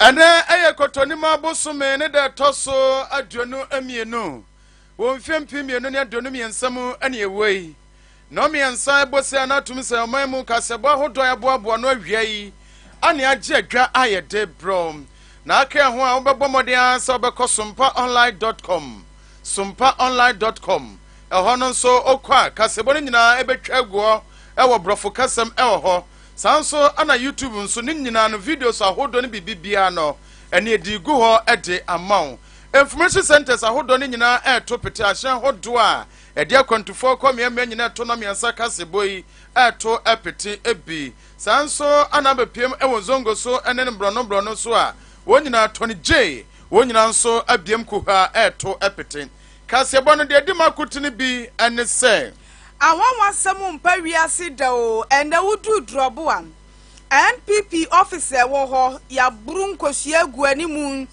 Ɛnɛ ɛyɛ Kɔtɔnim abosome ne da ɛtɔ so 22 wɔ mfeɛ 2023 mu ɛne ɛwɔ yi. Nnɔnmiɛnsa ɛbɔ na atum sɛ ɔman mu kasɛbɔ ahodoɔ a yɛaboaboa no awia yi ane agye adwa a yɛde brɛ na aka ho a wobɛbɔ mmɔden ara sɛ wobɛkɔ sompaonline.com, sompaonline.com. Ɛhɔ no nso wokɔ a, kasɛbɔ no nyinaa ɛbɛtwa agu hɔ ɛwɔ borɔfo kasɛm ɛwɔ hɔ. Saa nso ana YouTube nso ne nyinaa no, videos ahodoɔ no biribiara no ɛne ɛdi gu hɔ ɛde ama wo. Information centers ahodoɔ no nyinaa ɛɛto pete, ahyɛn ahodoɔ a ɛde akwantufoɔ kɔ mmeammea nyinaa ɛto na mmiɛnsa kasɛbɔ yi ɛɛto ɛpete ebi. Saa nso ana abɛpiem ɛwɔ Zongo so ɛne ne borɔno borɔno so a wɔn nyinaa Tɔne gye wɔn nyinaa nso abiem kuha ɛɛto ɛpete. Kaseɛbɔ no deɛ di ma akotene bi ɛne sɛ Anwanwasɛm mpa wiase da o. Ɛnɛ woduru Drɔbo a, NPP office a ɛwɔ hɔ, yɛaboro nkosua agu animu,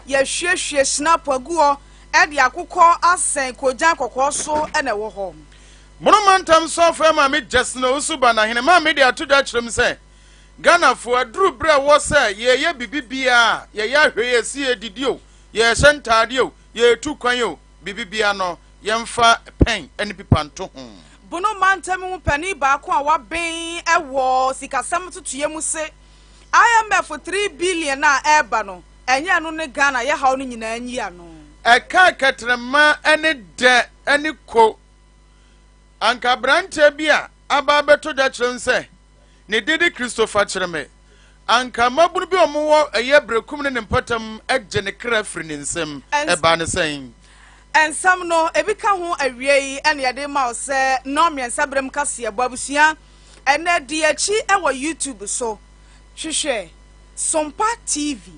yɛhwiehwie hyinap agu hɔ, ɛde akokɔ asɛn kogyan kɔkɔɔ so ɛna ɛwɔ hɔ. Boroma ntam sɔfo Maame Justin Owusu ba n'ahene maame de ato dwa kyerɛ mu sɛ Ghanafoɔ aduru berɛ a ɛwɔ sɛ yɛyɛ biribi biara, yɛyɛ ahwɛ, yɛsi yɛdidi o, yɛhyɛ ntaade o, yɛtu kwan o, biribi biara no yɛmfa pɛn ne pipa nto ho. Bono mantam mu panin baako a waben wɔ sikasɛm totoeɛ mu se IMF 3 billion a ɛreba no, ɛnyɛ no ne Ghana yɛhaw no nyinaa nyi ano. Ɛka kɛtrɛma ne dɛ ne ko anka aberanteɛ bi a aba abɛto dwa kyerɛ m sɛ ne din de Christopher Kyerɛmɛ, anka mmabunu bi a wɔwɔ ɛyɛ Berekum ne ne mpɔtam gye ne kra firi ne nsam. Ɛbaa ne sɛn? Nsɛm no ebi ka ho awie yi ɛna yɛde ma wo sɛ nnɔn mmiɛnsa berɛm kaseɛbɔ. Abusua, ɛnɛ di akyi ɛwɔ YouTube so, hwehwɛ Sompa TV,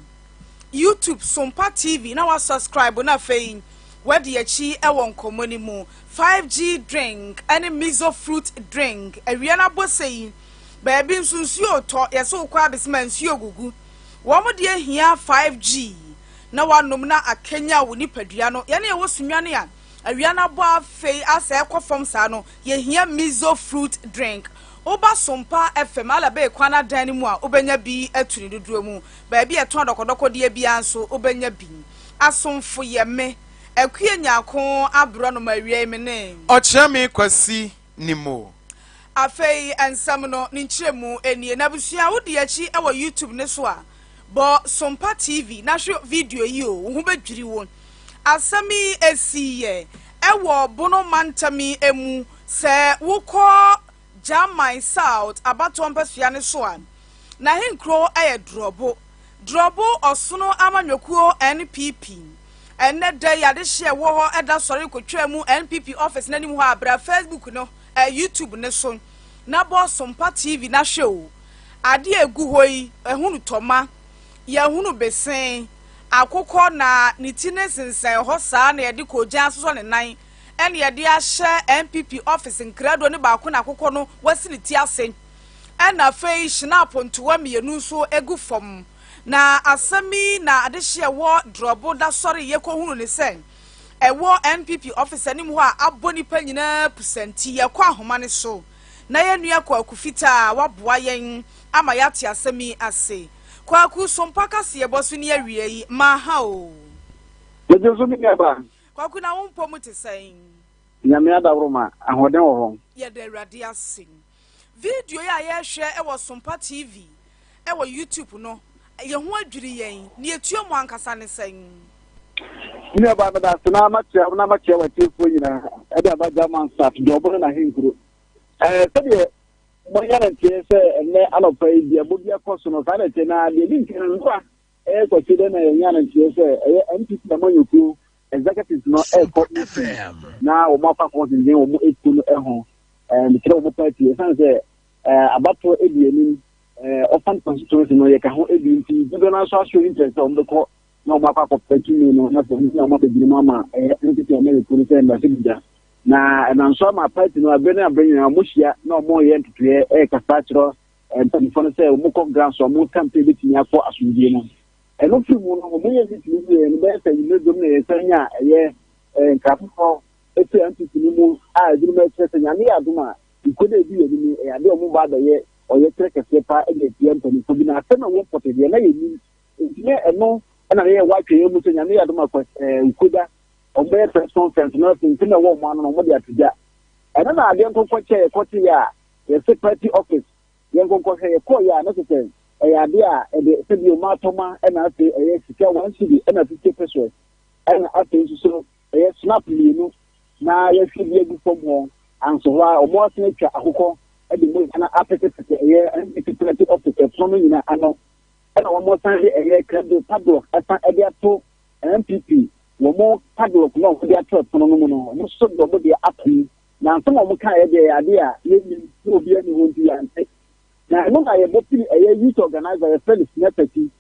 YouTube Sompa TV, na wasubscribe na afei wadi akyi ɛwɔ nkɔmmɔ no mu. 5G drink ɛne miso fruit drink awia no abɔ sɛ yi, baabi nso nsuo tɔ, yɛsɛ wokɔ abesima nsuo gugu wɔn deɛ hia 5G na wanom na akenya wo nipadua no. Yɛne yɛwɔ Sunyani a awia no abɔ afei asɛ ɛkɔ fam saa no, yɛhia miso fruit drink. Woba Sompa FM Alabee kwan adan no mu a, wobɛnya bi atu ne dodoɔ mu. Baabi a ɛtɔn adɔkɔdɔkɔdeɛ biara nso wobɛnya bi. Asomfo yɛ me Akue Nyako aborɔ no ma awia yi me ne Ɔkyerɛ Kwasi Nimo. Afei nsɛm no ne nkyerɛmu nie. Na abusua, wodi akyi wɔ YouTube ne so a, bɔ Sompa TV na hwɛ video yi o, wo ho bɛdwiri wo. Asɛm yi esi yɛ ɛwɔ Bono mantam yi mu. Sɛ wokɔ German South abatoɔ mpasua ne so a, n'ahenkuro yɛ Drɔbo. Drɔbo ɔsono amanyɔkuo NPP. Ɛnnɛ da yi adehyeɛ wɔ hɔ ɛda sɔre kotwaa mu NPP office n'anim hɔ a, bra Facebook no, YouTube ne so na bɔ Sompa TV na hwɛ o. Adeɛ egu hɔ yi, ɛhunu tɔma, yɛhunu besen, akokɔ na ne ti ne sensɛn hɔ saa na yɛde kɔgyan asosɔ ne nan ɛna yɛde ahyɛ NPP office nkrado ne baako na akokɔ no wasi ne ti ase. Ɛna afei hyinapo ntoa mmienu nso egu fam. Na asɛm yi na adehyeɛ wɔ Drɔbo da sɔre yɛkɔhunu ne sɛ ɛwɔ NPP office anim hɔ a abɔ nipa nyinaa pusanti. Yɛkɔ ahoma ne so na yɛn nua Kwaku Fitaa waboa yɛn ama yɛate asɛm yi ase. Kwaku, Sompa kaseɛbɔ so ni awie yi, maaha o. Megye so, me nuaba. Kwaku, na wo mpɔ mu te sɛn? Nyame adaworo ma ahoɔden wɔ hɔ. Yɛda Awurade ase. Video yi a yɛrehwɛ wɔ Sompa TV ɛwɔ YouTube no, yɛn ho adwiri yɛn. Ne etua mu ankasa ne sɛn? Me nuaba, meda ase na makyia wo na makyia w'atiefoɔ nyinaa ɛde aba German South Dɔɔbo no n'ahenkuro. Sɛdeɛ moanya no nteɛ sɛ ɛnnɛ anɔpa yi deɛ bɔ bi akɔ so no, saa na ɛteɛ. Na deɛ ɛdi nkan no, nnora ɛyɛ Kwasi dɛ na yɛnya no nteɛ sɛ ɛyɛ NPP amanyɔkuo executives no ɛrekɔ meeting na wɔn akɔ akɔsendwen wɔn ekuo no ho, mekyerɛ wɔn party, ɛsiane sɛ abatoɔ edi anim, ɔfan constituency no yɛka ho ebi, nti dodoɔ no nso aso interest sɛ wɔn bɛkɔ na wɔn akɔ akɔpɛ tumi no na sɛ wɔn nyinaa wɔn abɛgyina mu ama ɛyɛ NPP amanyɔkuo no sɛ mmarahyɛ badwa. Na ɛnam so ama party no abere ne abere nyinaa wɔn hyia na wɔn yɛ ntotoeɛ, ɛrekasa akyerɛ mpanimfoɔ no sɛ wɔn kɔ ground so wɔn campaign bɛtumi akɔ asomdwie mu. Ɛno firi mu no, wɔn yɛ meeting wie no, bɛyɛ sɛ enyimire dom na yɛsan nya ɛyɛ nkra foforɔ efiri NPP no mu a ebinom ɛkyerɛ sɛ Nyame yɛ adom a nkuo dɛ ebi yɛ anim ɛyɛ adeɛ a wɔn ba abɛyɛ ɔyɛkyerɛ kɛseɛ paa ɛde atia mpanimfoɔ bi. Na asɛm a ɛwɔ mpɔtɛ deɛ na yɛnim. Nti na ɛno na yɛyɛ wɔatwe yɛn mu sɛ Nyame yɛ adom a Kwasi ɛɛ Wukuda wɔn bɛyɛ press conference na afei nsɛm a ɛwɔ wɔn ano no wɔn de ato dwa. Ɛno na adeɛ nkɔnkɔ kyɛ yɛkɔte yɛ a yɛsɛ party office yɛn nkɔnkɔhwɛ yɛkɔɔ yɛ a na kyerɛ sɛ ɛyɛ adeɛ a ɛde sɛbi ɔmo atɔma ɛna afei ɛyɛ sika one cedi ɛna 50 pesewas ɛna afei nso so ɛyɛ snap mmienu na yɛhwɛ bi agu fam hɔ anso hɔ a wɔn asan atwa akokɔ de mogya no apetepete ɛyɛ NPP party office ɛpono no nyinaa ano ɛna wɔn san de ɛyɛ krado padlock ɛsan ɛde ato NPP wɔn padlock no a wɔde ato ɛpono no mu no wɔn nso de wɔn deɛ ato mu na nsɛm a wɔn kaa yɛ deɛ yɛ adeɛ a yɛnnim na obi ani hɔ nti yɛante na ɛno na yɛbɔ pini ɛyɛ youth organizer yɛfrɛ no Sina Pati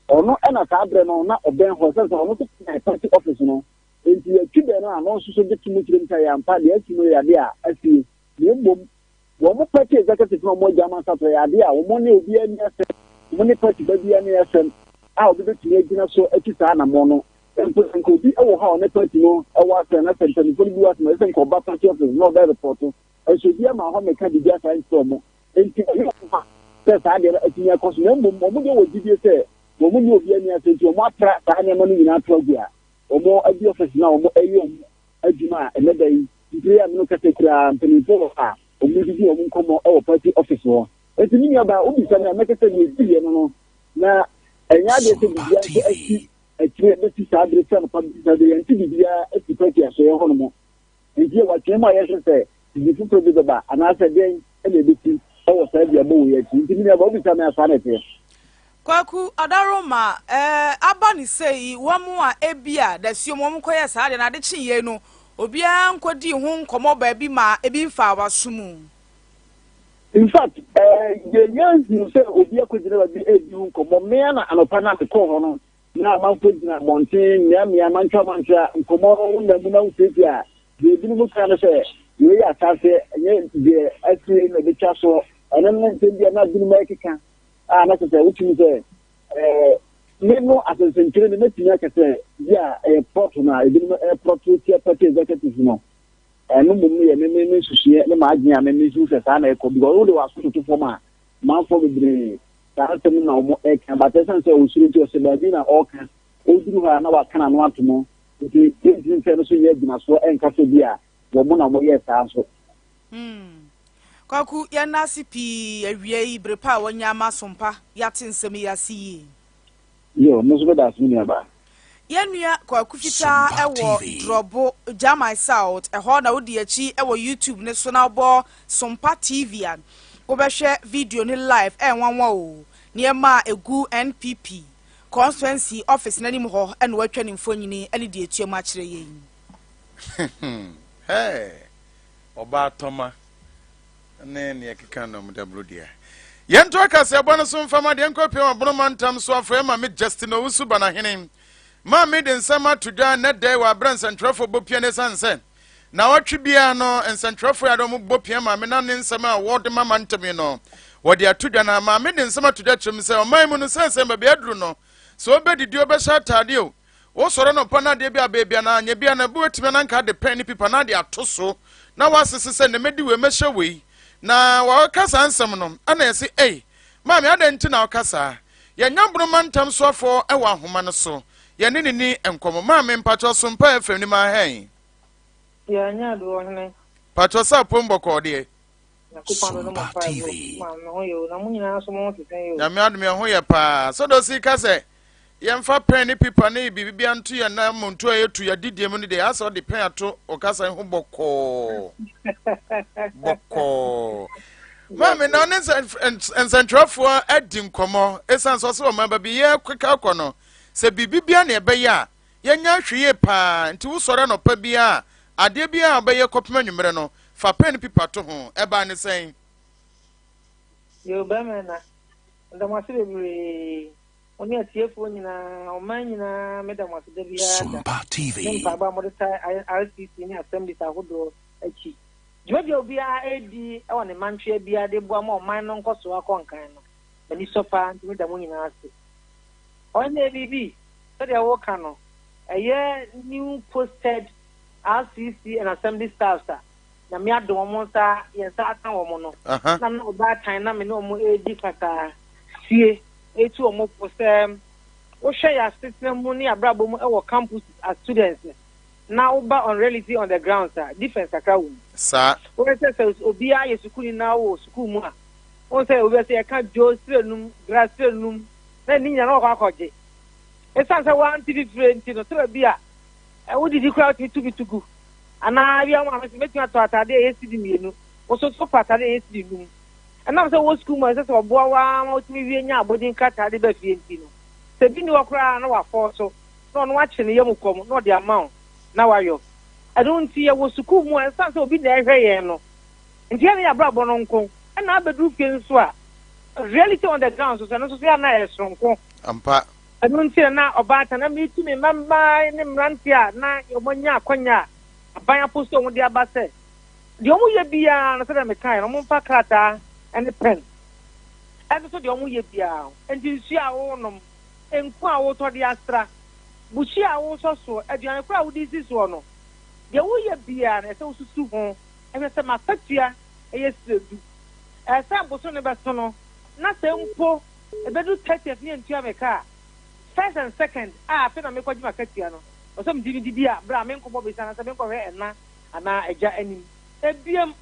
ɔno ɛna saa berɛ no na ɔbɛn hɔ sɛ sɛ ɔno nso tena party office no nti yɛtwi bɛn no a ɔno nso so gye to mu kyerɛ mu sɛ yɛ ampa deɛ asi no yɛ adeɛ a asie na mmom wɔn party executive na wɔn agya ama nsato yɛ adeɛ a wɔn ne obiara ni asɛm, wɔn ne party ba biara ni asɛm a obi bɛtumi agyina so atu saa anammɔn no. Mpo sɛ nka obi wɔ hɔ a ɔne party no wɔ asɛm na sɛ mpanimfoɔ no bi wɔ asɛm a ɛsɛ sɛ nka ɔba party office na ɔbɛ report, nso obiara ma hɔ mmɛka biribi asaa nkyerɛ wɔn. Nti ɛyɛ wɔn sɛ saa adeɛ no atumi akɔ so, na mmom wɔn deɛ wɔ gyidie sɛ wɔn ne obiara ni asɛm nti wɔn apra saa nneɛma no nyinaa ato agu a wɔn abi office no a wɔn ɛyɛ wɔn adwuma a ɛnɛ da yi mpire a mene kasa koraa mpanimfoɔ wɔ hɔ a wɔn didi wɔn nkɔmmɔ wɔ party office hɔ. Nti me nuabaa wobisa me a mɛka sɛ deɛ ɛsiiɛ no no na ɛnyɛ adeɛ sɛ Sompa biribiara nso TV. asi akyire bɛsi saa bere sɛ anɔpa bɛsi saa bere yɛnte biribiara asi party asɔeɛ hɔ nom. Nti yɛwɔ atwene mu a yɛhwɛ sɛ biribi foforɔ bi bɛba anaasɛ dɛn na ɛbɛsi wɔ saa duabɔ wei akyi. Nti me nuabaa wobisa me a saa na ɛteɛ. Kwaku Adaroma, eh, aba no sei, wɔn a ebia dasuom wɔn kɔyɛɛ saa adeɛ no, ade kye yei no, obiara nkɔdii ho nkɔmmɔ baabi maa ebi mfaa w'aso mu. In fact, eh, yɛnnya nhuu sɛ obi akɔgyina baabi redi ho nkɔmmɔ. Me ara na anɔpa no a mekɔɔ hɔ no, na amanfoɔ gyina abɔnten, mmeammea, mantwa mantwa, nkɔmmɔ no wonam mu na wotiatia a, deɛ ebinom ka ne sɛ, wei yɛ asaseɛ, ɛnyɛ deɛ asie na ɛbɛtwa soɔ. Ɛno ne nsɛm bi a na binom rekeka. A na kyerɛ sɛ wotumi sɛ ɛɛ me no asɛnsɛntwerɛ no mɛtumi aka sɛ bi a ɛyɛ prɔto no a ebinom ɛprɔto tia party executive no, ɛno mmom no yɛ me me me nsusuiɛ ne m'adwene a me me nsu sɛ saa na ɛkɔ, because wode w'aso toto fam a manfoɔ bebree saa nsɛm no na wɔn ɛka, but ɛsiane sɛ ɔsuro nti ɔhyɛ baabi na ɔreka, ɔduru hɔ a na waka n'ano ato mu, nti yɛntumi mfɛ no so nyɛ agyinasoɔ ɛnka sɛ bi a wɔn na wɔyɛɛ saa nso. Kwaku, yɛnna ase pii awia yi bere pa a wanya ama Sompa yɛate nsɛm yi ase yie. Yo, me nso meda ase me nua baa. Yɛn nua Kwaku Fitaa Sompa wɔ TV. Drɔbo, Gyamai South, ɛhɔ na wodi akyi wɔ YouTube no so na wobɔ Sompa TV a, wobɛhwɛ video no live, ɛyɛ nwanwa o, nneɛma a ɛgu NPP constituency office no anim hɔ na wɔatwa ne mfonini ne deɛ ɛtua mu akyerɛ yɛn. Hey, ɔbaa tɔma ne nea ɛkeka nom daburo deɛ. Yɛnto akaseɛbɔ no so mfama deɛ nkɔ pie ɔbono mantam so afɔɛ ma me Justin Owusu Banahene. Maa me de nsɛm ato dwa nnɛ dɛ wɔ aberɛ nsɛntwerɛfoɔ bɔ pia no ɛsiane sɛ naawɔtwe biara no nsɛntwerɛfoɔ yɛ ade wɔn bɔ pia maame na ne nsɛm a wɔde ma mantam yi no wɔde ato dwa na maame de nsɛm ato dwa kyerɛ mu sɛ ɔman mu no sɛ nsɛm baabi aduru no sɛ ɔbɛdidi ɔbɛhyɛ ataadeɛ o Wosɔre anɔpa na adeɛ bi abɛɛ bi anaa anyɛ bi a na bi watumi ananka ade pɛn ne pipa na ade ato so na wasese sɛ nnɛ mɛdi wei mɛhyɛ wei na wɔka saa nsɛm no ɛna yɛse ei maame adɛn nti na woka saa? Yɛnya Bono mantam soafoɔ wɔ ahoma no so yɛne no ni nkɔmmɔ maame mpakyɛw Sompa FM ni maa hɛn. Yɛanya adu ɔhene. Pakyɛw sɛ apom bɔkɔɔ deɛ. Nyankopɔn adom ne mo Sompa mpaebɔ TV. ma me ho yɛ o na mo nyinaa nso mo ho te sɛn o. Nyame adom yɛn ho yɛ paa. Sɛdeɛ ɔsi ka sɛ yɛmfa pɛn ne pipa ne biribi nto yɛn nan mu nto a yɛtu yɛn adidie mu no deɛ, asɛ ɔde pɛn ato ɔkasa yi ho bɔkɔɔ bɔkɔɔ. Maame na ɔne nsɛntwerɛfoɔ adi nkɔmmɔ ɛsiane sɛ ɔsɛ ɔman ba bi yɛ keka kɔ no sɛ biribi bia na ɛbɛyɛ a yɛnya ahweyie paa nti wosɔre anɔpa biara adeɛ biara a wobɛyɛ kɔpem anwummerɛ no fa pɛn ne pipa to ho. Ɛbaa ne sɛn? Yo, bɛrima na meda mo ase bebree. Mo ne atiefoɔ nyinaa, ɔman nyinaa, meda mo ase da biara da Sompa ne TV. mpaebɔ a mode taa RCC ne assemblies ahodoɔ akyi. Dwumadi a obiara redi wɔ ne mantwea biara de boa ma ɔman no nkɔsoɔ akɔ nkan no, m'ani sɔ paa nti meda mo nyinaa ase. Ɔhene biribi, sɛdeɛ woka no, ɛyɛ new posted RCC and assembly staffs a Nyame adom wɔn nsa, yɛn nsa aka wɔn no, na na ɔbaatan na me ne wɔn redi kasaa sie. Etu wɔn fo sɛ Wohwɛ yɛn asetena mu ne abrabɔ mu wɔ campuses as students na woba on reality on the grounds a, difference kakra wɔ mu. Saa. Wohwɛ sɛ sɛ obiara yɛ sukuuni na wowɔ sukuu mu a, wohu sɛ obi sɛ yɛka dwo srɛ num, gra srɛ num, na ne nyinaa na wɔkɔ akɔgye. Esiane sɛ woante fifire nti no, sɛ baabi a wodidi koraa wotumi tu bi to gu. Anaa ebia wo maame sɛ mɛtumi atɔ atade a ɛyɛ sidi mmienu, wo nso wopɛ atade a ɛyɛ sidi num. Ɛnam sɛ wowɔ sukuu mu a ɛsɛ sɛ ɔboa wo ara ma wotumi wie nya abɔdin krataa de ba fie nti no, sɛ bi nni hɔ koraa a na wafɔɔ so na ɔno akye ne yam kɔm na ɔde ama wo na woayɔ. Ɛno nti yɛwɔ sukuu mu a ɛsiane sɛ obi na ɛhwɛ yɛn no nti yɛne yɛn abrabɔ no nko ɛna abɛduru fie nso a reality on the ground nso so ɛno nso so yɛ a na ɛyɛ soronko. Ampa. Ɛno nti na na ɔbaatan na metu me mma mmaa ne mmeranteɛ a na wɔanya akwanya a aban aposto wɔn de aba sɛ deɛ wɔyɛ biara no sɛdeɛ mekaeɛ no wɔmfa krataa ne pɛn ntoto deɛ wɔyɛ biara ho. Enti nsuo a worenom, nku a woretɔ de asra, bukyia a woresɔ soɔ, aduane korɔ a wode resi soɔ no, deɛ woyɛ biara no ɛsɛ sɛ wosusu ho hwɛ sɛ m'akatua yɛ srɛ du. Ɛsɛ sɛ bosome no bɛso no na sɛ mpo ɛbɛduru thirtieth ne yɛntua me ka a, first and second a afei na mekɔgye m'akatua no, ɛwɔ sɛ mede medidi a berɛ a menkɔbɔ bese anaasɛ menkɔhwɛ ɛna anaa agya anim. Ebiem,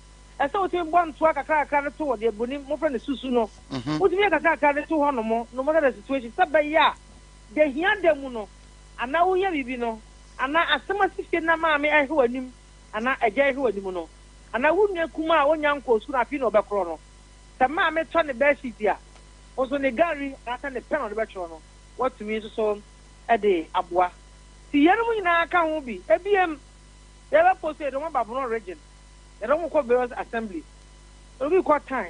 ɛsɛ sɛ wotumi bɔ ntoa kakrakakra de to wɔ deɛ buroni mofrɛ no susu no. Wotumi yɛ kakrakakra de to hɔnom, no matter the situation, sɛ ɛbɛyɛ a deɛ hia da mu no, anaa wohia biribi no, anaa asɛm asi fie na maame ɛhwɛ w'anim anaa agya ɛhwɛ w'anim no, anaa wo nua kumaa a ɔnnya nkɔɔ sukuu no afei na ɔbɛkorɔ no, sɛ maame tɔ ne bedsheet a, wo nso ne gari anaasɛ ne pɛn a ɔde bɛtwerɛ no, woatumi nso so de aboa. Nti yeinom nyinaa ka ho bi. Ebiem, yɛbɛpo so yɛde wɔn aba Bono region, yɛde wɔn kɔ various assemblies, yɛde obi kɔ Tan,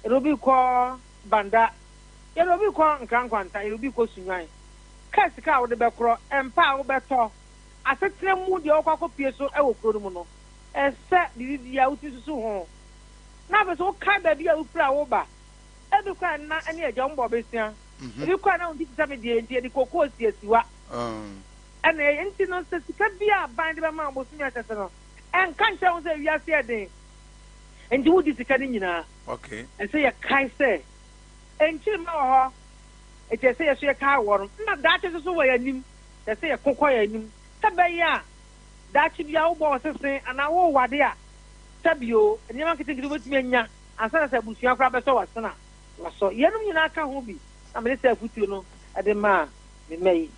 yɛde obi kɔ Banda, yɛde obi kɔ Nkrankwanta, yɛde obi kɔ Sunyani. Kaa sika a wode bɛkorɔ, mpa a wobɛtɔ, asetena mu deɛ wokɔ akɔpie so wɔ kuro no mu no, ɛsɛ biribi biara wotumi susu ho. Na afei nso wokae baabi a wofiri a woreba. Ebi koraa nna ne agya wɔn bɔ ɔbɛsua. Ebi koraa na wɔn ti te sɛ me deɛ nti yɛde kokoo si asiwa. Ɛna ɛyɛ nti no sɛ sika bi a aban de bɛma wo bosome ahyɛse no, ɛnka nkyerɛ wo sɛ wiase yɛ den nti wodi sika no nyinaa. Ɛsɛ yɛkae sɛ nkyirimma wɔ hɔ nti ɛsɛ yɛso yɛkae wɔn. Nna daakye nso so wɔ yɛn anim, ɛsɛ yɛko kɔ yɛn anim sɛ ɛbɛyɛ a daakye biara wobɔ wo sese anaa wowade a sɛbi o, nneɛma nketenkete wobɛtumi anya ansa na sɛ abusua koraa bɛsɔ w'asene a, wɔasɔ. Yeinom nyinaa ka ho bi na mede saa afotuo no de maa me mma yi.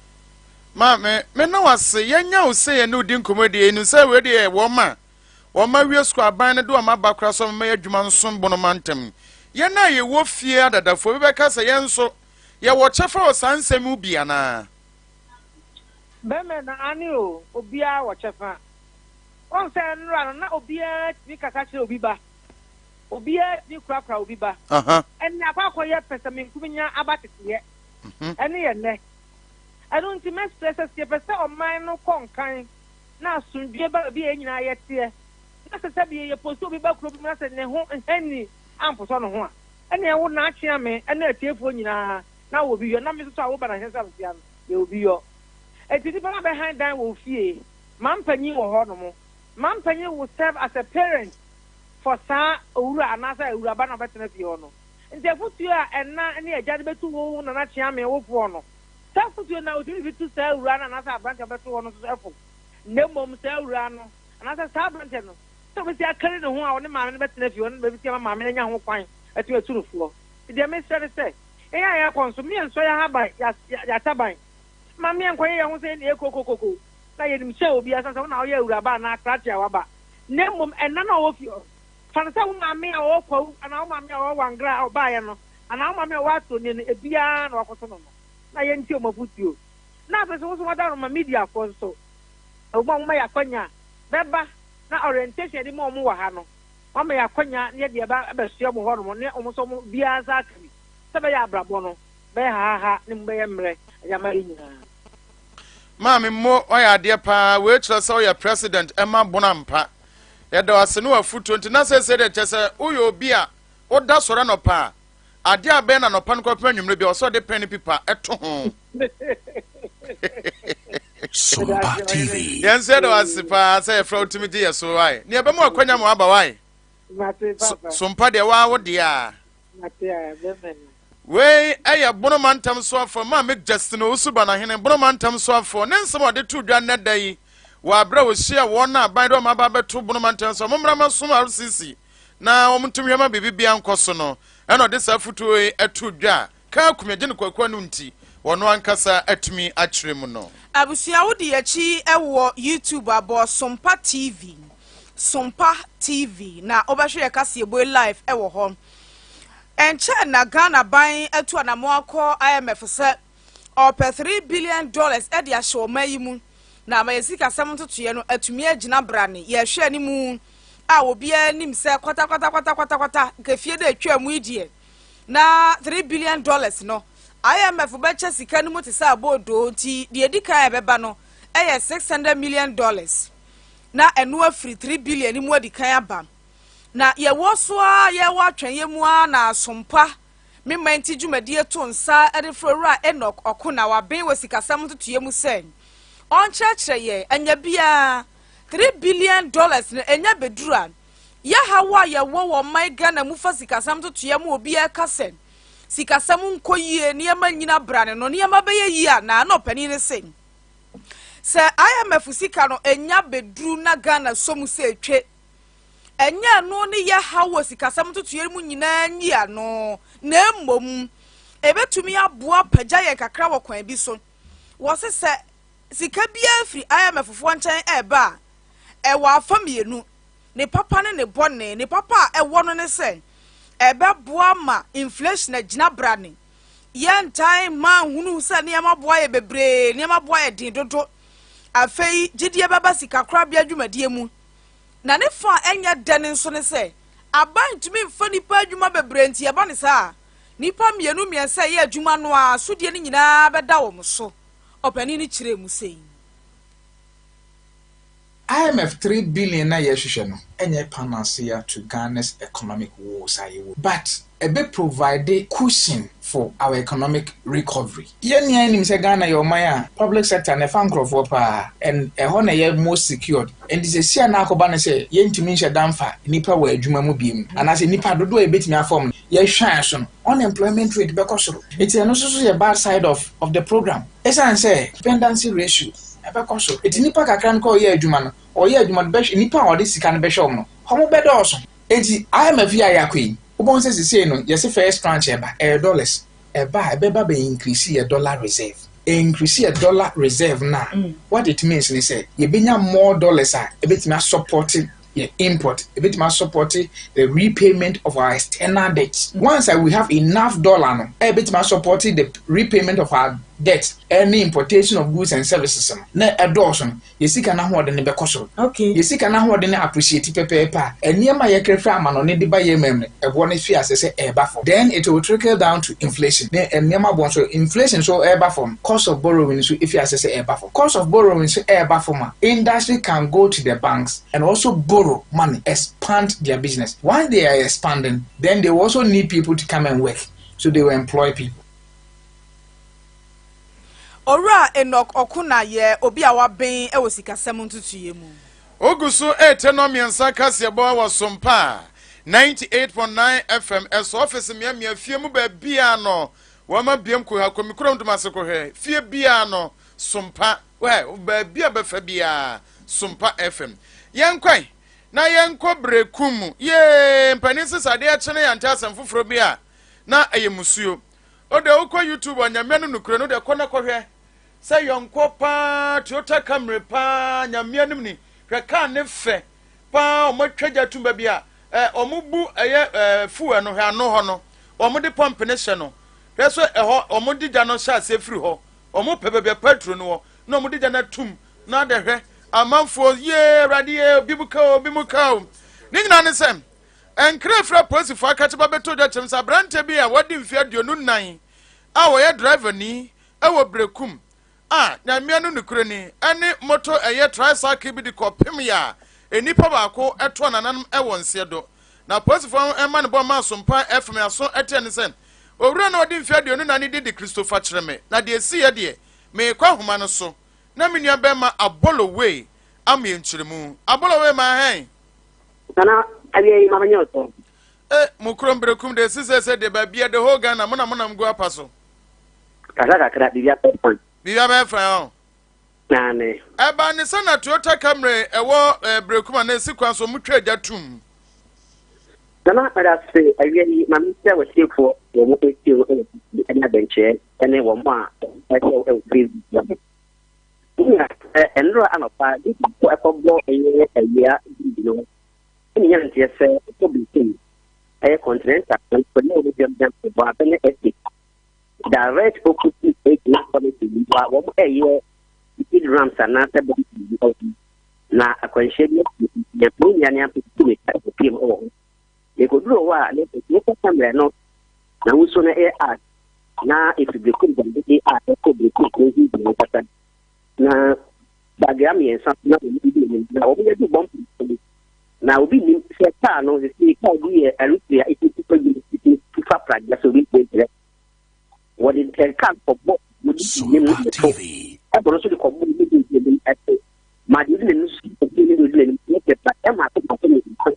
Maame, me ne wo ase, yɛanya wo sɛ yɛne wo di nkɔmmɔ deɛ, yɛnim sɛ wei deɛ wɔn a wɔn awie sukuu aban no de wɔn aba koraa sɛ wɔmmɛyɛ adwuma nsom bono mantam. Yɛn a yɛwɔ fie adadafoɔ bi bɛka sɛ yɛn nso yɛwɔ kyɛfa wɔ saa nsɛm mu bi anaa? Bɛmɛ na aane o, obiara wɔ kyɛfa. Woahu sɛ nnora no, na obiara tumi kasa kyerɛ obi ba. Obiara tumi korakora obi ba. Ɛnnɛ akɔ akɔyɛ pɛsɛmenkominya aba teteyɛ. Ɛne yɛ nnɛ. Ɛno nti mɛsrɛ sɛ, sɛ yɛpɛ sɛ ɔman no kɔ nkan na asomdwoeɛ ba baabi a yɛn nyinaa yɛteɛ, na sɛ sɛbi yɛposti obi ba kuro bi mu na sɛ ne ho nhanni amposɔ ne ho a, ɛnneɛ wo Naakyea me ne atiefoɔ nyinaa na wɔ bi yɔ, na me nso so a woba Nahyɛnsamtea no, yɛwɔ bi yɔ. Enti nnipa no abɛhan dan wɔ wo fie. Mampanyin wɔ hɔ nom. Mampanyin will serve as a parent for saa owura anaasɛ awuraba no a ɔbɛtena fie hɔ no. Nti afotuo a ɛna ne agya de bɛtu wo nana kyeame wofoɔ no, saa afotuo no ara wotumi de bi tu saa awura no anaasɛ aberanteɛ a ɔbɛto hɔ no nso fo. Na mmom saa awura no anaasɛ saa aberanteɛ no, sɛ ɔbɛsi akari ne ho a ɔne maame no bɛtena fie hɔ no na bɛsi ama maame no anya ho kwan atumi atu no foɔ. Nti deɛ mesrɛ ne sɛ, yɛn a yɛrekɔ nso, meɛnsɔ yɛn ahaban, yɛn ataban, mma meɛnkɔyɛ yɛn ho sɛ yɛn na yɛyɛ kokokoko. Na yenim sɛ obiara, ɛsiane sɛ wo na woyɛ awuraba anaa krakye a waba, na mmom ɛna no a ɔwɔ fie hɔ no. Fa no sɛ wo maame a ɔwɔ Kwawu anaa wo maame a ɔwɔ Wangra a ɔbaeɛ no, anaa wo maame a ɔwɔ Atoroni no, ebiara na wakɔto no no. Na yɛntie wɔn afotuo. Na afei nso, wo nso wɔada no ma mediafoɔ nso. Ɛwɔ mu a wɔma yɛn akwanya bɛba na orientation a yɛde ma wɔn wɔ ha no, wɔama yɛn akwanya na yɛde aba abɛsoɛ wɔn hɔnom ne wɔn nso wɔn biara nsa aka bi, sɛ ɛbɛyɛ a abrabɔ no bɛyɛ hahaha ne mu bɛyɛ mmerɛ de ama yɛn nyinaa. Maame Mo wayɛ adeɛ paa wei kyerɛ sɛ woyɛ president ɛma bono ampa yɛda wo ase ne wafutuo nti na seesei deɛ kyerɛ sɛ woyɛ obi a woda sɔre anɔpa a adeɛ a bɛyɛ na anɔpa no kɔpem anwummerɛ bi a ɔsɛ ɔde pɛn ne pipa ɛto ho Sompa TV. Yɛn nso yɛda wo ase paa sɛ yɛfrɛ wotumi gye yɛ so wae ne yɛbɛma wakwanya ma waba wae sompa deɛ waa wo deɛ a. Wei yɛ Bono Mantam Soafoɔ Maame Justin Owusu Banahene, Bono Mantam Soafoɔ, ne nsɛm a ɔde too dwa nnɛ da yi wɔ aberɛ a ɔhyia wɔn a aban de wɔn aba abɛto Bono Mantam sɛ wɔmmra mmɛsom RCC na wɔnto nhwɛ ma biribi biara nkɔ so no, ɛna ɔde saa afotuo yi too dwa a Kaa Kumagye ne Kwaku Anu nti ɔno ankasa atumi akyerɛ mu no. Abusua wodi yɛkyi wɔ YouTube a bɔ Sompa TV Sompa TV na wobɛhwɛ yɛ kaseɛbɔ yi live wɔ hɔ. Ɛnkyɛɛ na Ghana ban atu anamɔn akɔ IMF sɛ ɔrepɛ $3 billion de ahyɛ ɔman yi mu na ama yɛn sikasɛm ntotoeɛ no atumi agyina brane. Yɛhwɛ anim a obiara nim sɛ kwatakwatakwatakwata nka fie da atwaa mu yi deɛ na $3 billion no IMF bɛkyɛ sika no mu te sɛ aboodoo nti deɛ ɛdi kan a ɛbɛba no yɛ $600 million na ɛno afiri 3 billion no mu adi kan aba. Na yɛwɔ so ara yɛwɔ atwɛnyɛ mu ara na Asompa me man ti dwumadie to nsa de frɛ Owura Enoch Ɔko na waben wɔ sikasɛm ntotoeɛ mu sɛ ɔnkyerɛkyerɛ yɛn anya biara $3 billion no ɛnya bɛduru a yɛ haw a yɛwɔ wɔ ɔman Ghana mu fa sikasɛm ntotoeɛ mu obiara ka sɛ sikasɛm nkɔ yie nneɛma nyina brane no nneɛma bɛyɛ yie a na na ɔpanin no se sɛ IMF sika no ɛnya bɛduru na Ghana sɔ mu sɛ ɛtwe Ɛnyɛ ɛno ne yɛ haw wɔ sikasɛm ntotoeɛ mu nyinaa nyi ano, na mmom ɛbɛtumi aboa apagya yɛn kakra wɔ kwan bi so. Wɔse sɛ sika biara firi IMF foɔ nkyɛn ɛreba a, ɛwɔ afa mmienu, ne papa ne ne bɔne. Ne papa a ɛwɔ no ne sɛ ɛbɛboa ma inflation agyina brane. Yɛntaa mma nhunu sɛ nneɛma boa yɛ bebree, nneɛma boa yɛ den dodo. Afei gyidie bɛba sikakorabea dwumadie mu. Na ne fã a ɛnyɛ dɛ no nso ne sɛ, aban ntumi mfa nnipa adwuma bebree nti ɛba no saa a, nnipa mmienu mmiɛnsa a ɛyɛ adwuma no ara sodie no nyinaa bɛda wɔn so. Ɔpanin no kyerɛɛ mu sei. IMF 3 billion na yɛhwehwɛ no ɛnyɛ panacea to Ghana's economic woes a yɛwɔ, but ɛbɛ provide cushion for our economic recovery. Yɛn nyinaa nim sɛ Ghana yɛ ɔman a public sector na ɛfa nkurɔfoɔ paa and ɛhɔ na ɛyɛ most secured. Nti seesei a na akɔba ne sɛ yɛntumi nhyɛ da mfa nnipa wɔ adwuma mu biom anaasɛ nnipa dodoɔ a yɛbɛtumi afɔm no yɛhwɛn so no, unemployment rate bɛkɔ soro. Nti ɛno nso so yɛ bad side of the program. Ɛsiane sɛ dependency ratio ɛbɛkɔ soro. Nti nnipa kakra no kɔ ɔyɛ adwuma no, ɔyɛ adwuma no bɛhwɛ nnipa a ɔde sika no bɛhwɛ wɔn no, wɔn bɛdɔɔso. Nti IMF yi a yɛakɔ yi, wobɛhu sɛ seesei no yɛse first tranche ɛba, ɛyɛ dollars. Ɛba a, ɛbɛba bɛ increase yɛ dollar reserve. Increase yɛ dollar reserve no a, what it means ne sɛ yɛbɛnya more dollars a ɛbɛtumi asupport yɛ import, ɛbɛtumi asupport the repayment of our external debt. Once we have enough dollar no, ɛbɛtumi asupport the repayment of our debt ɛne importation of goods and services no, na ɛdɔɔso no, yɛ sika n'ahoɔden no bɛkɔ soro. Yɛ sika n'ahoɔden no appreciate pɛpɛɛpɛ a, nneɛma a yɛkra amanɔne de ba yɛn man mu no, ɛboɔ no fi ase sɛ ɛreba fam. Then it will trickle down to inflation. Ne nneɛma bɔ nso, inflation nso ɛreba fam, cost of borrowing nso fi ase sɛ ɛreba fam. Cost of borrowing nso ɛreba fam a, industry can go to the banks and also borrow money, expand their business. Once they are expanding, then they will also need people to come and work, so they will employ people. Owura Enoch Ɔkona yɛ obi a waben wɔ sikasɛm ntotoeɛ mu. Ogu so rete nnɔmmiɛnsa kaseɛbɔ wɔ Sompa 98.9 FM ɛso ɔfese mmeammea fie mu baabiara no wɔma biam koha kɔ me kurom Domase kɔhwɛ fie biara no Sompa wɛ baabi a bɛfa biara Sompa FM yɛnkwan na yɛnkɔ berekum mu yee mpanin sesa adeɛ akye no yɛante asɛm foforɔ bi a na ɛyɛ musuo O deɛ wokɔ YouTube a Nyame anim nokorɛ no deɛ kɔ na kɔhwɛ sɛ yɔnkɔ paa Toyota Camry paa Nyame anim ni hwɛ kaa ne fɛ paa wɔn atwa gya tum baabi a ɛ wɔn bu ɛyɛ ɛ fuel no hwɛ ano hɔ no wɔn de pump ne hyɛ no hwɛ so ɛhɔ wɔn de gya no hyɛ aseɛ firi hɔ wɔn pɛ baabi a petrol no wɔ na wɔn de gya no atum na de hwɛ amanfoɔ yee awurade yee obi mu ka obi mu ka o ne nyinaa ne sɛ Nkra firi apolisifo akakye ba bɛtɔ dwa kyerɛ sɛ aberanteɛ bi a wadi mfeɛ 24 a ɔyɛ driverni wɔ Berekum a Nyamea no nokorɛni ne moto ɛyɛ tricycle bi de kɔpem yɛ a nnipa baako toa nananom wɔ nseɛ do. Na apolisifoɔ amanebɔ maa Sompa FM aso teɛ ne sɛ owura no a ɔdi mfeɛ 24 no din de Christopher Kyereme na deɛ ɛsiiɛ deɛ merekɔ ahoma no so na me nua bɛrima Abolo Wei ama yɛn nkyerɛmu. Abolo Wei maa hɛn. Nana, awia yi ma menyɛ ɔtɔ. Eh, mo kurom berekum de sisɛ sɛ deɛ baabia the whole Ghana mo na mo nam gu apa so. Kakra kakra biribi abɛyɛ fine. Biribi abɛyɛ fine ɔn. Naane. Ɛbaa ne sɛ na Toyota Camry ɛwɔ eh, berekum anaa esi kwan so ɔmo twa agya tum. Nana medase awia yi ma menkyia watiefoɔ wɔn ɛtie wo ɛwɔ tv ɛne abɛnkyerɛ ɛne wɔn a ɛhwɛ wo ɛwɔ Facebook no. Wonya sɛ ɛnora anɔpa bi baako ɛkɔbɔ ɛyɛ awia bi no ɛne nya nteɛ sɛ ɛkɔ Britain ɛyɛ continental ɛne wɔn dwam dwam bɔ abɛne estate direct opposite ɛgyina pharmacy bi a wɔn ɛyɛ speed ramps anaasɛ bɔmp bi ɛwɔ na akwanhyia bi asi na me nua ne apɛsi me ka ɛkɔpie mu wɔ hɔ. Yɛkɔduruu hɔ a, na ɛfiri mmerɛ no n'ahosuo no yɛ ash na ɛfiri Berekum dɔmdede a ɛkɔ Berekum kuro mfimfini ankasa. Na bagira mmiɛnsa so na wɔn di anim na wɔn yɛ du bɔmp mu. Na obi nim sɛ kaa no sisi kaa bi yɛ aeroplane a ɛtumi fa wiem ɛtumi fa pragya sɛ obi ntumi nkyerɛ. Wɔde kaa kɔbɔ wɔde di anim no to ɛbɔ no nso de kɔbɔ wɔde di anim ɛto. Ma deɛ odi n'anim so obi ne deɛ odi n'anim no kyɛ ba ɛma ato baako ne nko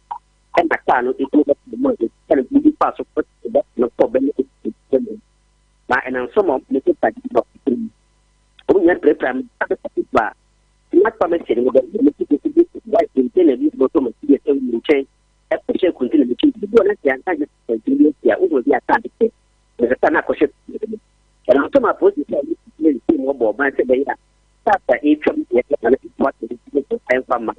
ɛna kaa no ɛtumi bɛtɔ mu a ɛka no bi fa so kɔ bɛ no kɔ bɛ no ɛtumi mu na ɛnam so ma ɔmo so pa di baako mu ɔmo nyinaa pirapira mu aka sɛ ba na pharmacy no bɛ mo ti kɔ bi white container bi bɔ so ma ti yɛ sɛ wo nkyɛn ɛkɔ hyɛ container bi akyi bi wɔ na sɛ anka gye container bi akyi a wohu bi aka ade sɛ ɛsɛ sɛ na akɔhyɛ ɛnam so ma polisi sɛ ɔmo ti mu ɔbɔ ɔban sɛ bɛyɛ a cars a ɛretwam deɛ ɛma no ntoa so nso so ɛmfa mma.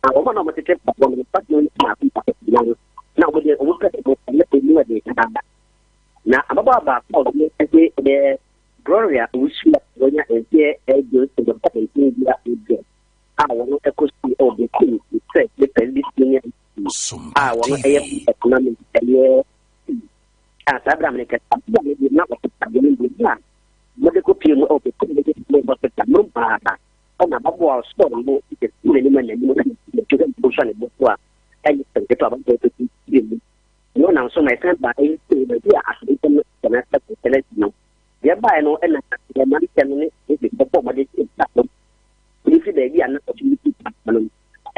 Na wɔn a wɔtete mpaboa no fa no baako baako gyina ho na wɔn deɛ wɔn pɛ sɛ wɔn emu ɛde dada. Na ababaawa baako a ɔno de ɛyɛ Gloria Owusu a wɔnya mfeɛ 27 bi a ɔdɔ a wɔn ɛkɔ sukuu ɛwɔ Bekum sɛ ne Presby Senior a wɔn ɛyɛ economic ɛyɛ a saa berɛ a mene kɛse a na wɔte adeɛ no bi a Wɔde kɔpuee mu wɔ Bekum Medical Hospital no baa ɛna ababaawa a ɔsɔɔ no de sii n'anim a n'anim na n'akyi hɔ mpo sɔ ne bo so a ɛnyɛ sɛ nketewa ababaawa bɛsi pue mu. Ɛno nam so ma ɛsan baa ɛyi sɛ baabi a asɛntɛm no sɛ na sɛ sɛ no no. Deɛ ɛbaeɛ no ɛna mmeranteɛ no ne David bɛbɔ mmɔden sɛ ɛsa no ɛfiri baabi a na ɔtumi si no.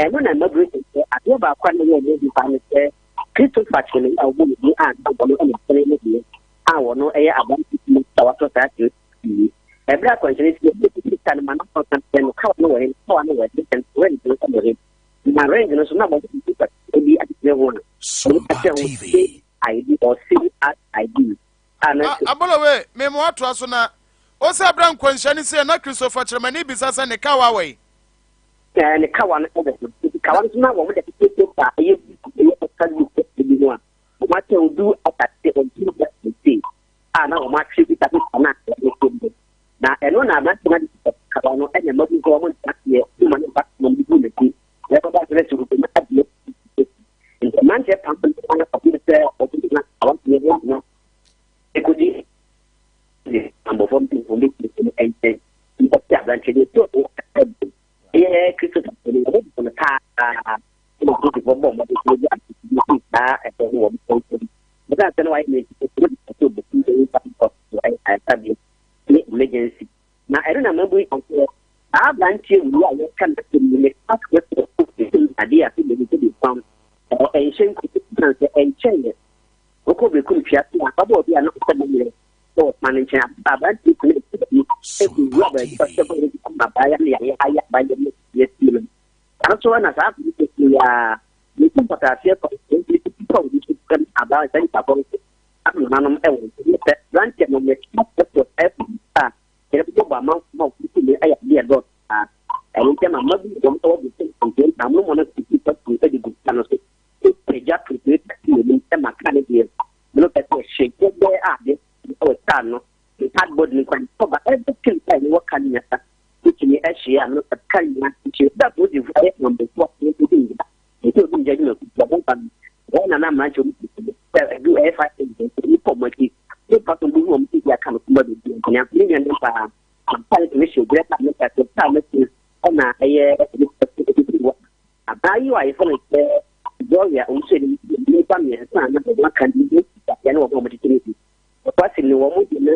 Ɛno na mmabunu sɛ adeɛ baako a na ɛyɛ ɔmo paa ne sɛ Christopher Kyele a ɔbɔ ne din a na ɔno ɛna sɛne ne deɛ a wɔno yɛ aberante bi a watɔ saa tiri yi. Ɛberɛ a akwankyerɛ si ebi ebi sika no ma na ɔka sɛ no kawa no wɔ he, kawa no wɔ he, sɛ rent no wɔ he. Na rent no so na wɔde bi ebi akyekyere ho a wɔn akyerɛ ho save ID or save as ID. A na Abolowe, me mo atoa so na ɔsɛ abira nkwanhyia no sɛ na Christopher Kyerɛmani bisa sɛ ne kawa wɔ he. Ne kawa no wɔ he. Nti kawa no so na wɔn de akyekyere paper ɛyɛ ɛyɛ extra book bi ho a Wɔakyɛ du asase ɔdu asase a na wɔatwe bi sase sa na wɔde kɔ mu. Na ɛno na aberante no de kaba no ɛna mmabu nka wɔn nsa aseɛ ma ne ba na wɔde gu n'akyi. Na ɛbɛba sɛ sɛ wɔbɛnya adeɛ nti mmeranteɛ pam no na ɔde sɛ ɔde na awadeɛ ho no ɛkɔdi abɔfra mpanyinfoɔ bɛtumi no nkyɛn nkɔte aberante no so ɛyɛ Kristo no wɔbɛbɔ no paa ɛna Kristofo bɔ mmɔden sɛ wogye asɛmti no fi saa ɛbɔ no wɔn nsam. Ɛsan sɛ na wɔayɛ no nti, wɔde kɔtoo Boku Nnipa Nkɔso Ayaresabea ne Emergency. Na ɛno na mabu yi sɛ saa aberanteɛ wei a yɛka n'asɛm yi ne class record adeɛ a sɛ bɛbi sɛ bi kwan ɛnhyɛ nkutu san sɛ ɛnkyɛeɛ wokɔ Bekum twia so a ababaawa bi a na ɔsɛ ne yerɛ wɔ kwan no nkyɛn aberanteɛ kunu bi ɛkɔwura baabi ɔsɛ bɔ yɛ kum abaayewa no yɛayɛ ayɛ abaayewa no yɛsie no Nanso na saa bere kɛse yi ara, mitu mpataaseɛ kɔ nti pa obi so sɛ abaa saa nipa kɔ nso amananom wɔ nso ne sɛ branteɛ no mɛka ɛpɔ ɛpɔ a yɛde bɔbɔ amanfo ma wɔn tumi ayɛ adeɛ dɔɔso paa. Ɛno nti ama mma bi wɔn wɔ de sɛ nkyɛn na wɔn no sisi pɛtro de gu ka no so pagya pɛtro si anim ma ka ne deɛ no pɛ sɛ hyɛ gbɛgbɛ a deɛ wɔ kaa no ne cardboard no kwan kɔba everything a ɛwɔ ka no nyinaa wotumi ahyia no ɛka nyinaa nti da polisifoɔ ayɛ wɔn a wɔn di ngya nti obi ngya adwuma kutu ɔmo ba no wɔn na na mmeranteɛ wɔn ti sɛ ɛdu ɛyɛ fa ɛdi nipa wɔn akyi ne pa so bi wɔn ti di aka no kuma bi bi nkɔnya ne nua ne paa mpa ne tumi hyɛ ogyina kaa ne pa so kaa ne ti ɛna ɛyɛ nipa ti ti wɔ abaayewa a yɛfɔ no sɛ Gloria owusu anim nipa mmiɛnsa a na wɔn aka ne bi yɛne wɔn a wɔn tete ne bi ɔkɔ ase ne wɔn deɛ no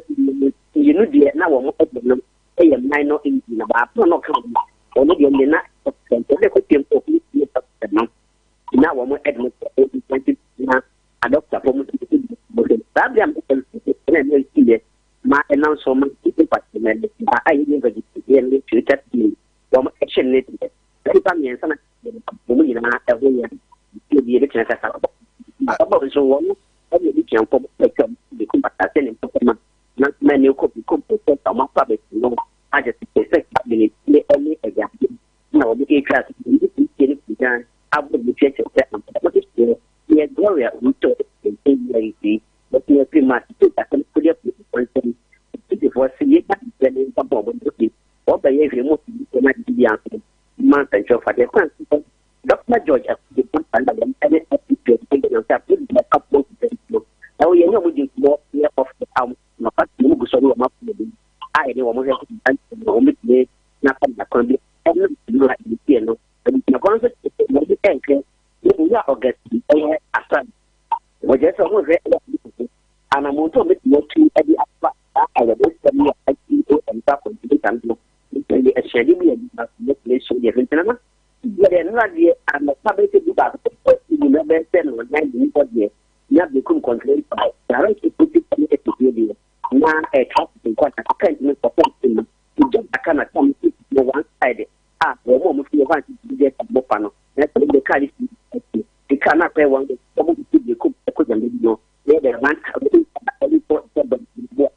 mmienu deɛ na wɔn ɛbɔ no yɛ minor injury na baako a na ɔka ho ɔno deɛ ne na ɔde kɔ pm kɔ no na wɔn ɛde no kɔ na adɔfo. Saa bere a mɛka no na ɛna ɛsiiɛ ma ɛnam so ma nnipa tɛmɛ a ayɛ university yɛ ne Toyota team wɔn ɛhyɛ ne deɛ na nnipa mmiɛnsa na wɔn nyinaa ɛho yɛ ne bi ebɛtumi akasa abɔ nso wɔn ɛna ebi tua nkɔm atwam de kum asase ne mpɔtɛma na ma ne kɔ bi kɔ pɔtɛ a wɔn afa abɛsi no agye sɛ sɛ kabineti ne ɛne ɛgya na wɔn atwa ase ne ne ne kudan abɔ ne kyerɛkyerɛ sɛ ampa wɔde soɔ yɛ Gloria Owusu NYC bɛtumi afiri mu a sisi asɛm kodi apolisifoɔ nsɛm apolisifoɔ se yɛgya nsɛ ne nsa bɔ wɔn de wɔbɛyɛ hwɛ mu sɛ na de bi anso ma nsɛnkyerɛwfo adeɛ kwan so Dr. George Akude na wɔn ne apolisifoɔ ɛyɛ na sɛ apolisifoɔ apɔ no ɛwɔ yɛn ne wɔn di nkɔmmɔ yɛ ɔfɛ a wɔn nɔpa wɔn gu so ne wɔn apɔ bi a yɛne wɔn hwɛ wɔn bɛtumi na fa kwan bi ɛne nnura ɛdi no abusuafoɔ nso wɔn ɛnhwɛ Owura Augustine yɛ asɔre. Wɔkyerɛ sɛ wɔhwɛ wɔ ade anammɔntu a wɔbɛtumi atu de afa saa awerɛhosɛm yi a asi wɔ nnipa kɔmputa no ho de asuade bi a nnipa bɛtumi asua deɛ ɛfiri ntina no deɛ nnora deɛ anɔpa bɛyɛ sɛ du baako pɛ nnwuma bɛyɛ sɛ nnɔnan de nipa deɛ na bekum kɔntene direct opposite ne ɛfidie deɛ na traffic nkɔ na aka ntumi nkɔpɔ ntumi no gya aka na tam one side a wɔn a wɔfi hɔ a deɛ bɔfa no na sɛ wɔde kaa no si akyi de kaa no akɔyɛ wɔn de wɔn de de kɔ kɔ gyama bi no na yɛ dɛ wɔn ɛde kɔ sɛ bɛ bɔ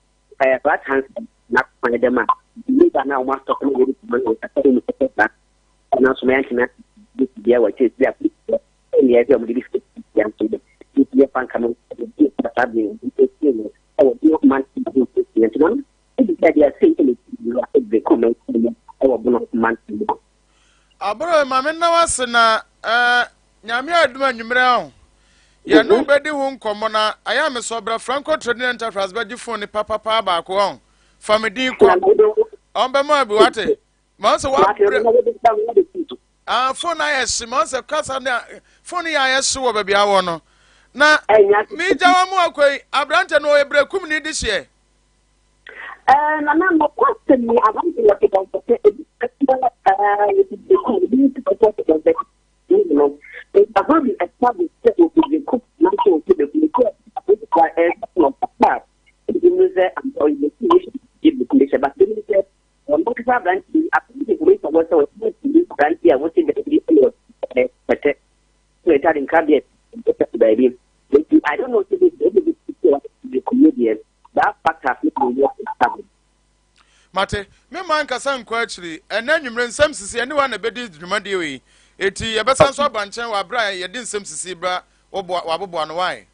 ɛyɛ right hand side na kwan dɛm a ne ba na wɔn asɔ na wɔde kuma no ɛsɛ mu sɛ saa ɛna nso mɛ antena de si deɛ wɔ akyire si a ɛne ɛsɛ wɔn de bi fi ya nso de bi yɛ fanka no ɛde bi saa bi ɛsi no ɛwɔ bi man bi ɛsi nti na ebi sɛ deɛ ɛsɛ ɛna ɛsi no ɛde kɔ mɛ ɛwɔ bono man bi. Aboro ma me nna wase na eh, nyame adum anwummerɛ ho yɛne wo bɛdi ho nkɔmmɔ na ayɛ a mesɔ bra Franco Trading Enterprise bɛgye phone ne papapaa baako ɔn fa me din kɔ ɔmbɛma bi wate ma sɛ wabrɛ ah phone ayɛ hye ma sɛ kasa ne phone yɛ ayɛ hye wɔ baabi awɔ no na megya wa mu akɔ yi aberantɛ no ɔyɛ brɛkum ne de hyeɛ. Ɛɛ nana nokwasɛm ni aberante wɔ te dɔnkɛsɛ ebi ɛɛ yɛte bekum ebi nso ɛkɔ te dɔnkɛsɛ ne no ntaho bi ɛsa bi sɛ ofi bekum nanso ofi bekum ebi ofi kura ɛɛ no papa ebi mu sɛ ɔyɛ bekum ne hyɛ bekum hyɛ ba ebi sɛ wɔn ankasa aberante bi aberante bi sɛ wɔsɛ wɔsɛ aberante a wɔte baabi ɛyɛ ɛɛ pɛtɛ ɛna ɛtade nkradeɛ ɛpɛ baabi nti I don't know sɛ ebi ebi bi bekum ne deɛ. That factor no yɛ established. Mate, me mma nkasa nkɔ akyiri. Ɛnnɛ anwummere nsɛm sisi ɛne wa na ɛbɛdi dwumadie wei. Eti yɛbɛsan so aba nkyɛn wɔ abere a yɛde nsɛm sisi bra wɔboa wɔaboboa no wae.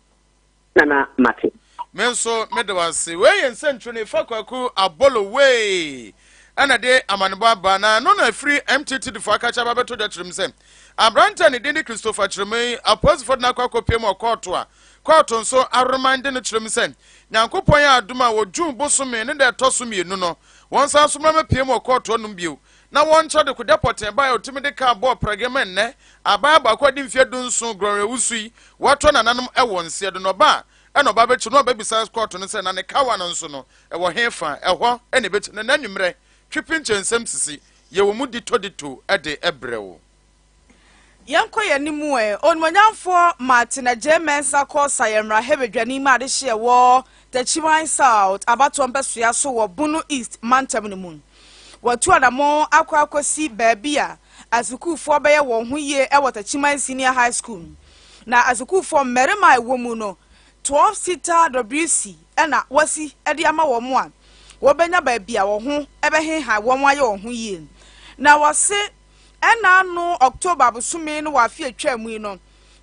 Nana mate. Me nso mede wo ase. Wei yɛ nsɛntwerɛ fa Kwaku Abolo wei ɛna de amanebɔ aba na ɛno na ɛfiri MTT defo akakyɛ aba bɛto dwa kyerɛ mu sɛ aberante a ne din de Christopher Kyerɛmu yi apolisifoɔ de no akɔ akɔpie mu wɔ kɔɔto a kɔɔto nso aremande no kyerɛ mu sɛ Nyankopɔn yɛ adom a wɔ June bosome ne da ɛtɔ so mmienu no wɔnsan so mmra mmɛpie mu wɔ kɔɔto anom bio na wɔnkyerɛ dekode pɔtee bae a ɔtumi de kaa bɔɔ prɛge ma nnɛ abaayewa baako a adi mfeɛ 17 Gloria Owusu yi wɔatɔ nananom wɔ nseɛ do na ɔba a ɛna ɔba bɛkyi no ɔbɛbisa kɔɔto no sɛ na ne kawa no nso no ɛwɔ he fa ɛhɔ ɛna ɛbɛkyi no n'anwummerɛ twe pinkyɛ nsɛm sisi yɛwɔ mu ditɔ dito de ɛbrɛ wo. Yɛnkɔ yɛn anim ɛ. Onimuonyamfoɔ Martin Adjei Mensah Korsah yɛ mmarahyɛbadwani ma adehyeɛ wɔ Techiman South abatoɔ mpɛsoa so wɔ Bono East mantam no mu. Watu anammɔn akɔ akɔsi baabi a asukuufoɔ bɛyɛ wɔn ho yie wɔ Techiman Senior High School. Na asukuufoɔ mmarima a ɛwɔ mu no, 12 seater WC na wɔasi de ama wɔn a wɔbɛnya baabi a wɔn ho bɛheha wɔn ayɛ wɔn ho yie. Na wɔse ɛna ano October bosome no wɔ afe atwa mu yi no,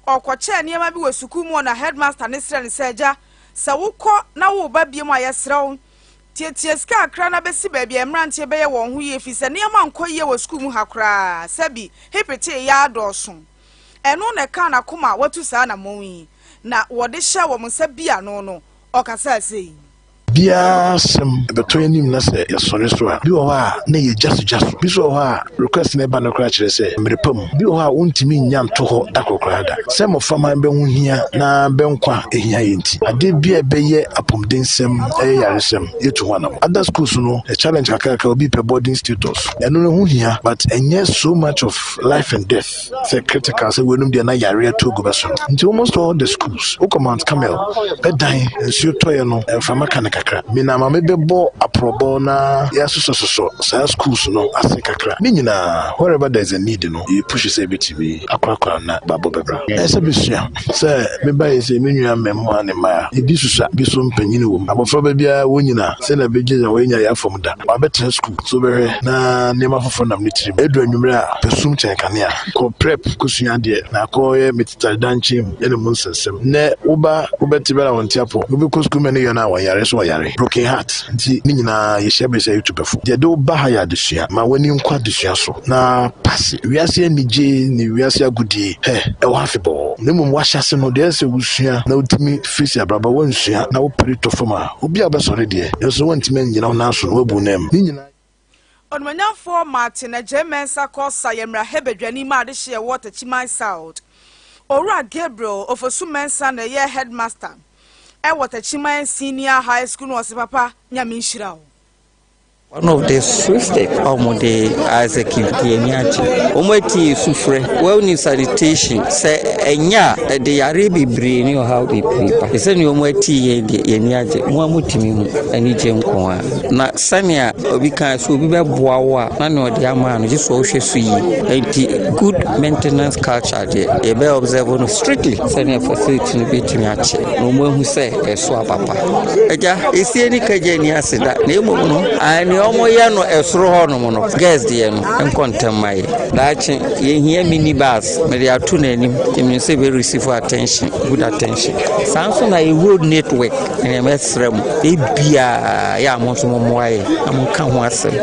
ɔkɔkyɛɛ nneɛma bi wɔ sukuu mu na headmaster ne srɛ no sɛ, agya, sɛ wokɔ na woba biom a yɛsrɛ wo, tietie sika akra na bɛsi baabi a mmeranteɛ bɛyɛ wɔn ho yie firi sɛ nneɛma nkɔ yie wɔ sukuu mu ha koraa, sɛbi hepetee yɛ adɔɔso. Ɛno na ɛkaa n'akoma a watu saa anammɔn yi, na wɔde hyɛ wɔn nsa bi ano no, ɔkasaa sei. Biara asɛm ɛbɛtɔ yɛn anim na sɛ yɛsɔre so a, bi wɔ hɔ a na ɛyɛ gya so gya so. Bi nso wɔ hɔ a request no ɛba no koraa kyerɛ sɛ mmere pa mu. Bi wɔ hɔ a wontumi nnya nto hɔ da koro koraa da. Sɛ mmɔframma bɛ ho hia na bɛ nkwa hia yɛn nti, adeɛ biara a ɛbɛyɛ apɔmudensɛm, ɛyɛ yaresɛm, yɛtu ho anamɔ. Other schools no, challenge kakrakra, obi pɛ boarding status, ɛno no ɛho hia but ɛnyɛ so much of life and death. Sɛ critical sɛ weinom deɛ na yareɛ to gu bɛso no nti almost all the schools wokɔ Mount Carmel bɛdan nsuo tɔeɛ no mframa ka no kakra me na maame bɛbɔ aprɔbɔ na yɛasosɔsosɔ saa schools no ase kakra ne nyinaa wherever there is a need no yɛ push sɛ yɛbɛtumi akorakora na babɔ bɛbra ɛsɛ bɛsua sɛ mebaeɛ sɛ me nua mmɛmmoa ne mmaa ebi susua bi so mpanyini wɔ mu abɔfra ba biara wɔnyina sɛ na bɛgyina wɔanya yɛ afam da wabɛtena school So bɛhwɛ na nneɛma foforɔ nam ne tirim. Ɛduru anwummerɛ a, pɛ sum kyɛn kanea. Kɔ prep kɔsua adeɛ na akɔyɛ metetare dankye mu ne mu nsɛnsɛm. Nnɛ wo ba wobɛte bɛ na wɔnte apɔ. Wobɛkɔ sukuu ma ne yɔn a wɔnyare so wɔyare. Broken heart nti ne nyinaa yɛhyia bere sɛ yɛtu bɛfo. Deɛ ɛde wo ba ha yɛ adesua. Ma w'ani nkɔ adesua so na pase. Wiase anigye ne wiase agodie hɛ ɛwɔ ha afebɔɔ. Na mmom w'ahyɛase no deɛ ɛsɛ sɛ wosua na wotumi face abrabɔ woansua na wopere tɔ fam a, Obi a ɔbɛsɔre deɛ, nanso wantumi annyina wo nan so na wabu wo nan mu. Ne nyinaa. Onumanyamfoɔ Martin Adjei Mensah Korsah yɛ mmarahyɛbadwani ma adehyeɛ wɔ Techiman South. Owura Gabriel Ofosu Mensah na ɛyɛ Headmaster wɔ Techiman Senior High School na ɔse papa Nyame nhyira wo. One of the swift step a wɔde execute yɛn ani agye. Wɔn atie sufrɛ, well need sanitation sɛ ɛnyɛ a ɛde yareɛ bebree ne ɔhaw bebree ba. Te sɛ nea wɔn atie yɛn deɛ yɛn ani agye. Mo a motumi hu anigye nko ara. Na sɛnea obi kan sɛ obi bɛboa wo a na nea ɔde ama no gye sɛ ɔhwɛ so yie. Enti good maintenance culture deɛ yɛbɛ observe no strictly sɛnea facility no bɛtumi akyɛ na wɔn ahu sɛ ɛso aba pa. Agya, esie ne kagya nni ase da, na mmom no, nea wɔyɛ no ɛsoro hɔnom no, girls deɛ no, nkɔ ntɛm ma yɛ. Daakye, yɛhia mini bus, mede ato n'anim, nti menim sɛ ɛbɛ receive attention, good attention. Saa nso na yɛ road network, ɛnea mɛsrɛ mo, ebia yɛ a mo nso mommoa yɛ, na monka ho asɛm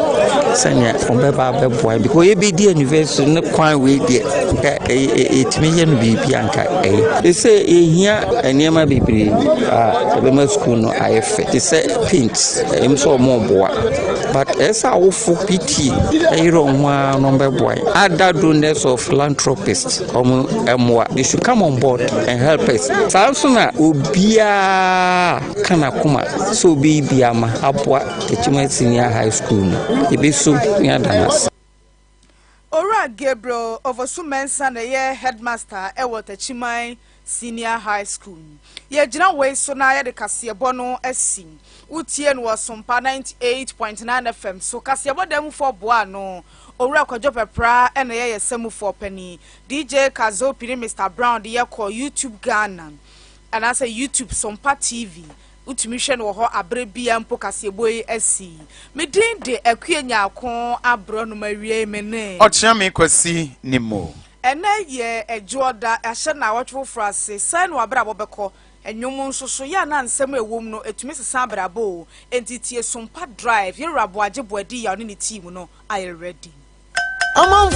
sɛnea wɔbɛba abɛboa yɛ, because yɛbɛdi anniversary ne kwan wei deɛ, nka yɛtumi yɛ no biribi a nka ɛyɛ. Ɛsɛ yɛhia nneɛma bebree a ɛbɛma sukuu no ayɛ fɛ te sɛ paint, ɛyɛ sɛ wɔreboa but ɛyɛ sɛ awofo PTA ɛyere wɔn ho ara na wɔbɛboa yɛn. Other donors or philanthropists wɔn mmoa they should come on board and help us. Saa nso na obiara ka n'akoma sɛ obeyi bi ama aboa Techiman Senior High School no, yɛbɛsom ne ada no ase. Owura Gabriel Ofosu Mensah na ɛyɛ Headmaster wɔ Techiman Senior High School. Yɛgyina wei so na yɛde kaseɛbɔ no asi. Wotie no wɔ Sompa 98.9 FM so. Kaseɛbɔ dan mufoɔ boa ano. Owura Kwadwo Pɛpra na ɛyɛ yɛn samufoɔ panin. DJ Kazopi ne Mister Brown de yɛkɔ YouTube Ghana anaasɛ YouTube Sompa TV. Wotumi hwɛ no wɔ hɔ aberɛ biara mpo kaseɛbɔ yi asi. Me din de Akua Nyarko Aborɔnoma awiei me ne. Ɔkyeame Kwasi Nimmo. Ɛnnɛ yɛ Ɛdwoɔda, yɛahyɛ nnawɔtwe foforɔ ase. Sɛn na w'abrabɔ bɛkɔ? Nnwom nso so, yɛ a na nsɛm a ɛwom no, ɛtumi sesa abrabɔ o. Enti tie Sompa Drive, Yɛn Wura Boagye Boadi Yaw ne ne team no ayɛ ready. Amanfoɔ.